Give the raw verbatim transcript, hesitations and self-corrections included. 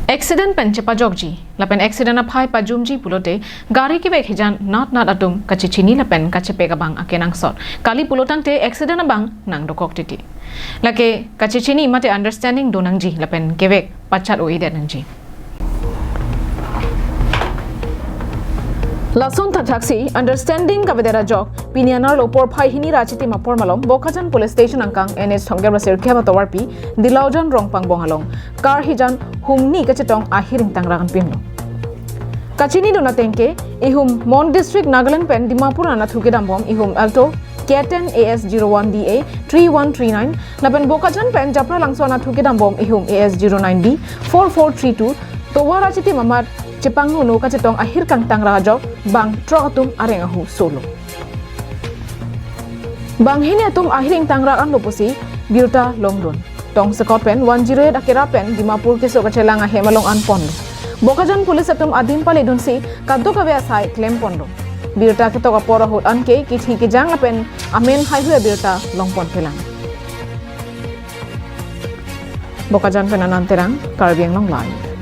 Accident pen chepajokji lapen accident aphai pajumji pulote gari kevek hijan nat nat atum kachechini lapen kachepek abang akenangsot. Kali pulotangte accident abang nangdokok titi. Lake kachechini mate understanding donangji lapen kevek pachat o-edet nangji. Lason thakthaksi understanding kavedet ajok pini anerlo porphai hini ra chitim apor malom Bokajan Police Station angkang N H thomkep ra sirkep atovarpi Dilaujan Rongpangbong along car hijan humni kachetong ahir ingtangrak anpinlo. Kachinidun atengke ihum Mon District, Nagaland pen Dimapur anatthu kedambom ihum Alto K ten A S zero one D A three one three nine lapen Bokajan pen Japralangso anatthu kedambom ihum A S zero nine B four four three two tovar achitim amat chepangnono kachetong ahir kangtangrak ajok bang truck atum areng ahu solo. Banghini atum ahir ingtangrak anlo pusi birta longdun. Tongsekot pen one zero eight akerap pen Dimapur keso kachelang ahem along anponlo. Bokajan police atum adim paledunsi kadokave asai klemponlo. Birta ketok apor ahut anke kithi kejang lapen amen haihui abirta longponpelang. Bokajan pen Anand Terang, Karbi Anglong Live.